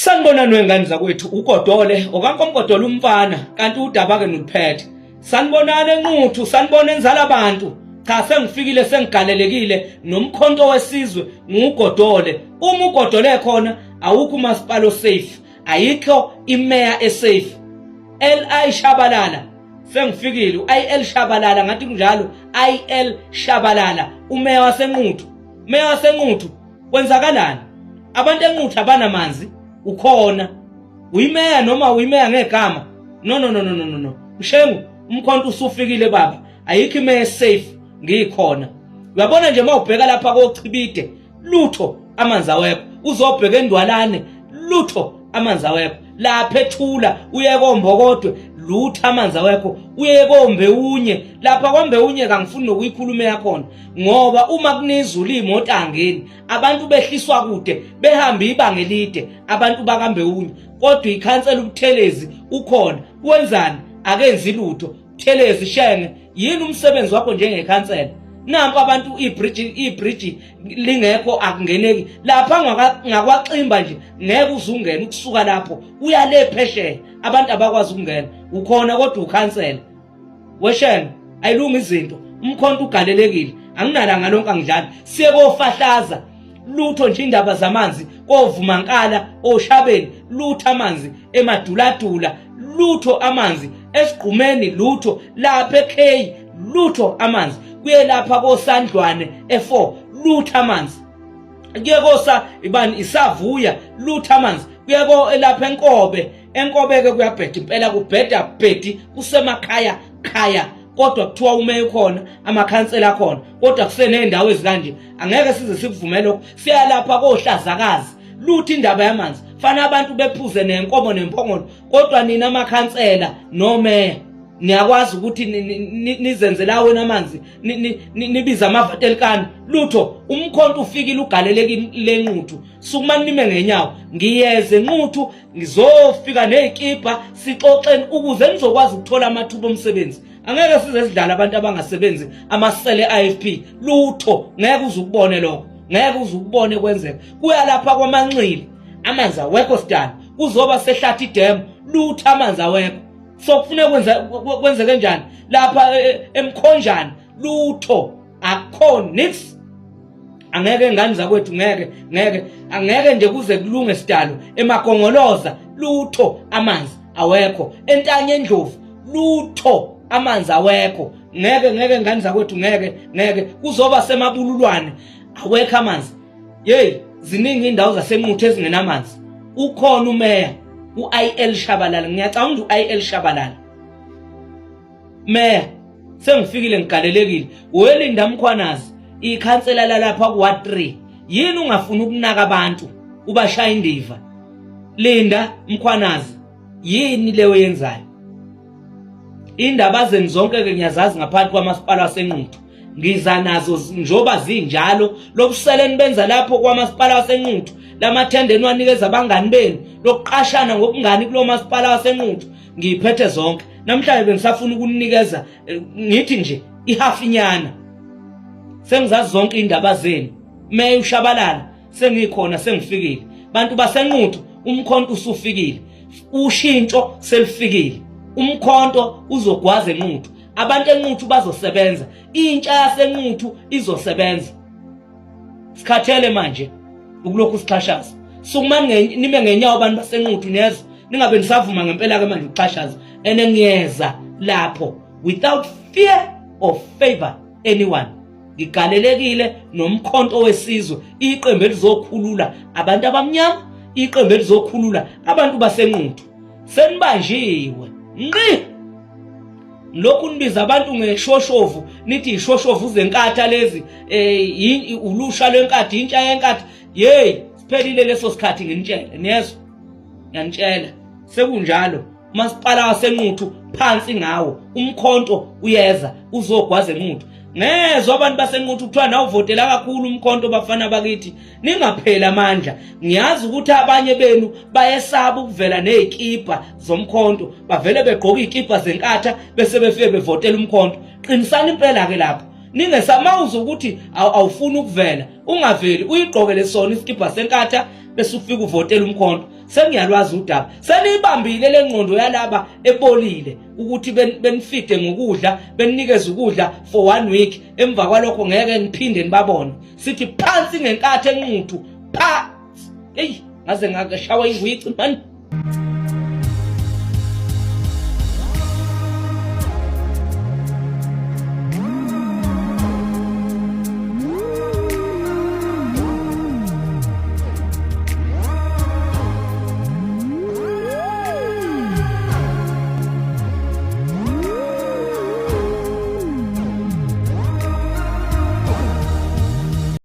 Sanibonani wengane zakwethu, uGodole okankomgodole umfana, kanti udaba ke nuluphethe. Sanibonani eNquthu, sanibona enzala abantu. Cha, sengifikile, sengigalelekile nomkhonto wesizwe nguGodole. Uma uGodole khona awukho umasipala safe, ayikho imeya esafe. LI Shabalala, sengifikile uIL Shabalala, ngathi kunjalo, IL Shabalala, umeya waseNquthu. Meya waseNquthu, kwenzakalani? Abantu eNquthu abanamanzi. Ukhona, uyimeya noma uyimeya ngegama? No, no, no, no, no, no. Mshengu, umkhonto usufikile baba, ayikho imeya safe ngikhona. Uyabona nje, mawubheka lapha koChibide, lutho, amanzi awekho. Uzobheka eNdwalane, lutho, amanzi awekho. Lapha ethula uye koMbokodwe, lutho, amanzi awekho. Uye koMbewunye, lapha kwaMbewunye kangifuni nokuyikhuluma yakhona, ngoba uma kunizulu imoto angeni, abantu behliswa kude, behamba ibanga elide abantu bakaMbewunye, kodwa ikhansela uButhelezi ukhona, wenzani? Akenzi lutho. Buthelezi Shenge, yini umsebenzi wakho njengekhansela? Nampo abantu ibridge lingekho, akungeneki lapha ngakwaXimba nje, ngeke uzungena ukusuka lapho uya le phesheya, abantu abakwazi ukungena. Ukhona kodwa ukhansela weshenge, ayilungi izinto. Umkhonto ugalelekile, anginalanga lonke, angidlali. Siye kofahlaza, lutho nje indaba zamanzi. Kovumankala, oshabeni, lutho amanzi. Emaduladula, lutho amanzi. Esigqumeni, lutho. Lapha eKay, lutho amanzi. Kuye lapha koSandlwane e4, lutho amanzi. Kuye kosa ibani isavuya, lutho amanzi. Kuye ko lapha eNkobe, eNkobeke kuyabheda impela, kubheda bhedi, kusemakhaya khaya, kodwa kuthiwa umeya ukhona, amakhansela akhona, kodwa kuseney'ndawo ezikanje. Angeke size sikuvumele lokho. Siya lapha koHlazakazi, lutho indaba yamanzi, fana abantu bephuze nenkomo nempongolo, kodwa nina amakhansela nomeya niyakwazi ukuthi nizenzela wena amanzi, nibiza amavatelikani, lutho. Umkhonto ufikile, ugaleleki leNquthu. Sukumani nime ngenyawo, ngiyeze Nquthu, ngizofika nezikibha, sixoxeni ukuze nizokwazi ukuthola amathuba omsebenzi. Angeke size sidlale abantu abangasebenzi, amasele IFP, lutho. Ngeke uze ukubone lokho, ngeke uze ukubone kwenzeka. Kuya lapha kwaManxili, amanzi awekho sidala. Kuzoba sehlathi dam, lutho, amanzi awekho. So kufuneka kwenza kwenzeke njani lapha eMkhonjana? Lutho, akukho nix. Angeke ngane zakwethu, ngeke, ngeke, angeke nje kuze kulunge sidalo. Emagongoloza, lutho, amanzi awekho. Entanye endlovu, lutho, amanzi awekho. Ngeke, ngeke ngane zakwethu, ngeke, ngeke. Kuzoba semabululwane, awekho amanzi. Hey, ziningi indawo zaseNquthu ezingenamanzi. Ukhona umeya uIL Shabalala, ngiyacabanga uIL Shabalala. Meya, sengifikile, ngigalelekile. Welinda Mkhwanazi, ikhansela lalapha ku Ward 3, yini ungafuni ukunaka abantu, ubashaya indiva? Linda Mkhwanazi, yini leyo yenzayo? Indaba zenu zonke ke ngiyazazi ngaphansi kwamasipala waseNquthu, ngiza nazo njoba zinjalo. Lobuseleni benza lapho kwamasipala waseNquthu, lamathende eniwanikeza abangani benu, lokuqashana ngobungani kulo masipala waseNquthu, ngiyiphethe zonke. Namhlanje bengisafuna ukunikeza ngithi nje ihafinyana. Sengizazi zonke indaba zenu. Meya uShabalala, sengikhona, sengifikile. Bantu baseNquthu, umkhonto usufikile, ushintsho selifikile. Umkhonto uzogwaza eNquthu, abantu eNquthu bazosebenza, intsha yaseNquthu izosebenza. Sikhathele manje ukulokhu sixhashaza. Sukumani nime ngenyawo abantu baseNquthu, niyezwa? Ningabe nisavuma ngempela ke manje ukuxhashaza. Ene ngiyeza lapho without fear of favor anyone. Ngigalelekile nomkhonto wesizwe, iqembu elizokhulula abantu abamnyama, iqembu elizokhulula abantu baseNquthu. Senibanjiwe nqi lokhu nibiza abantu ngeshoshovu, nithi ishoshovu zenkatha lezi, ulusha lwenkathi, intsha yenkathi. Hey, siphelile leso sikhathi, nginitshele, niyezwa? Ngiyanitshela, sekunjalo. Umasipala waseNquthu phansi ngawo, umkhonto uyeza, uzogwaza eNquthu. Ngezwe abantu baseNquthu kuthiwa nawuvotela kakhulu umkhonto. Bafana bakithi, ningapheli amandla. Ngiyazi ukuthi abanye benu bayesaba ukuvela nezikibha zomkhonto, bavele begqoka izikibha zenkatha bese befike bevotela umkhonto. Qinisani impela ke lapho, ningesamawuze ukuthi awufuni ukuvela, ungaveli, uyigqokele sona isikibha senkatha. Bese ufika uvotela umkhonto. Sengiyalwazi udaba, seniyibambile le ngqondo yalaba ebolile ukuthi benifide ngokudla, beninikeze ukudla for one week, emva kwalokho ngeke niphinde nibabone. Sithi phansi ngenkathi enquthu pha. Eyi, ngaze ngashawa ingwici mani.